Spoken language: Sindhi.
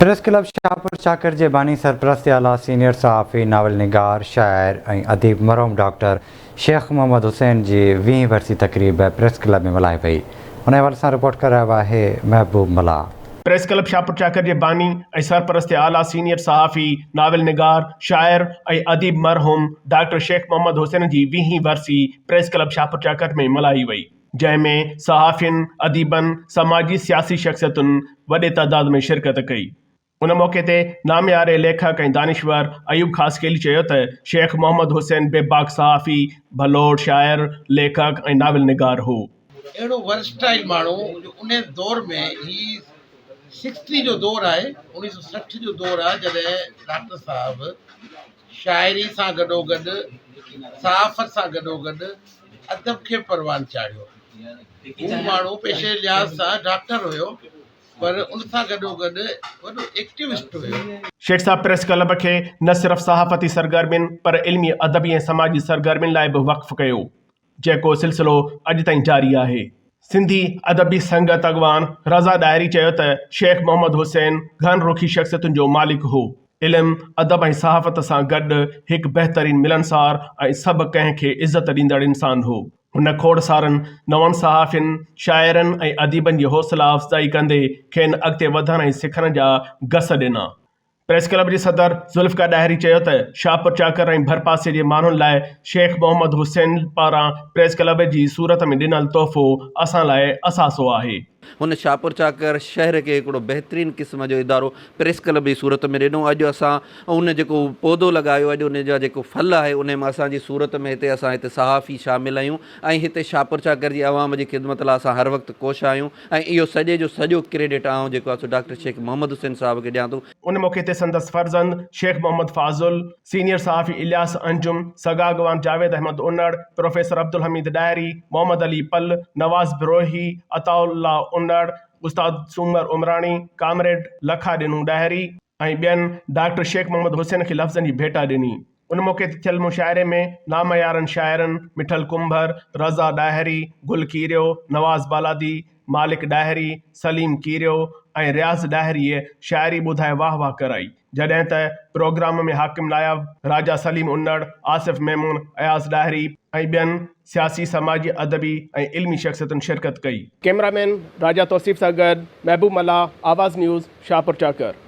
پريس ڪلب شاهپور چاڪر جي باني سرپرست اعليٰ سينيئر صحافي، ناول نگار، شاعر ۽ اديب مرحوم ڊاڪٽر شيخ محمد حسين جي ويهين ورسي تقريب پريس ڪلب ۾ ملهائي وئي. ان حوالي سان رپورٽ ڪري رهيو آهي محبوب ملاح. پريس ڪلب شاهپور چاڪر جي باني ۽ سرپرست اعليٰ سينيئر صحافي، ناول نگار، شاعر ۽ اديب مرحوم ڊاڪٽر شيخ محمد حسين جي ويهين ورسي پريس ڪلب شاهپور چاڪر ۾ ملهائي وئي. جنهن ۾ صحافين، اديبن، سماجي سياسي شخصيتن وڏي تعداد ۾ شرڪت ڪئي. ان موقعي تي نامياري ليکڪ ۽ دانشور ايوب خاصخيلي چيو ته شيخ محمد حسين بيباڪ صحافي، ڀلوڙ شاعر، ليکڪ ۽ ناول نگار هو. اهڙو ورسٽائل ماڻهو جو انهي دور ۾ هي سڪسٽي جو دور آهي 1960 جو دور آهي جڏهن ڊاڪٽر صاحب شاعري سان گڏوگڏ صحافت سان گڏوگڏ ادب کي پروان چاڙهيو. هو ماڻهو پيشي جي لحاظ سان ڊاڪٽر هيو پر ان سان گڏوگڏ وڏو ايڪٽيوسٽ هيو. شيخ صاحب پريس ڪلب کي نه صرف صحافتي سرگرمين پر علمي، ادبي ۽ سماجي سرگرمين لاء به وقف ڪيو. جيڪو سلسلو اڄ تائين جاري آهي. سنڌي ادبي سنگت اڳواڻ رضا ڏاهري چيو ته شيخ محمد حسين گهڻ رخي شخصيتن جو مالڪ هو. علم، ادب ۽ صحافت سان گڏ هڪ بهترين ملنسار ۽ سڀ ڪنهن کي عزت ڏيندڙ انسان هو. هن کوڙ سارن نون صحافين، شاعرن ۽ اديبن جي حوصلا افزائي ڪندي کين اڳتي وڌڻ ۽ سکڻ جا گس ڏنا. پريس ڪلب جي صدر ذوالفقار ڏاهري چيو ته شاهپور چاڪر ۽ ڀرپاسي جي ماڻهن لاء شيخ محمد حسين پاران پريس ڪلب جي صورت ۾ ڏنل تحفو اسان لاء اثاثو آهي. هن شاهپور چاڪر شهر کي هڪڙو بهترين قسم جو ادارو پريس ڪلب جي صورت ۾ ڏنو اڄ اسان ان جيڪو پودو لڳايو اڄ ان جا جيڪو ڦل آهي انهي مان اسان جي صورت ۾ هتي اسان هتي صحافي شامل آهيون ۽ هتي شاهپور چاڪر جي عوام جي خدمت لاء اسان هر وقت ڪوشان آهيون ۽ اهو سڄي جو سڄو ڪريڊٽ آئون جيڪو آهي سو ڊاڪٽر شيخ محمد حسين صاحب کي ڏيان ٿو. ان موقعي تي سندس فرزند شيخ محمد فاضل، سينيئر صحافي الياس انجم، سگا اڳواڻ جاويد احمد انڙ، پروفيسر عبدالحميد ڏاهري، محمد علي پلھ، نواز بروهي، عطاء الله انڙ، استاد سومر عمراڻي، ڪامريڊ لکا ڏنو ڏاهري ۽ ٻين ڊاڪٽر شيخ محمد حسين کي لفظن جي ڀيٽا ڏني. ان موقعي تي ٿيل مشاعري ۾ ناميارن شاعرن مٺل ڪنڀر، رضا ڏاهري، گل ڪيريو، نواز بالادي، مالڪ ڏاهري، سليم ڪيريو ۽ رياض ڏاهريء شاعري ٻڌائي واهه واهه ڪرائي. جڏهن ته پروگرام ۾ حاڪم ناياب، راجا سليم انڙ، آصف ميمڻ، اياز ڏاهري ۽ ٻين سياسي، سماجي، ادبي ۽ علمي شخصيتن شرڪت ڪئي. ڪئميرا مين راجا توصيف سان گڏ محبوب ملاح، آواز نيوز، شاهپور چاڪر.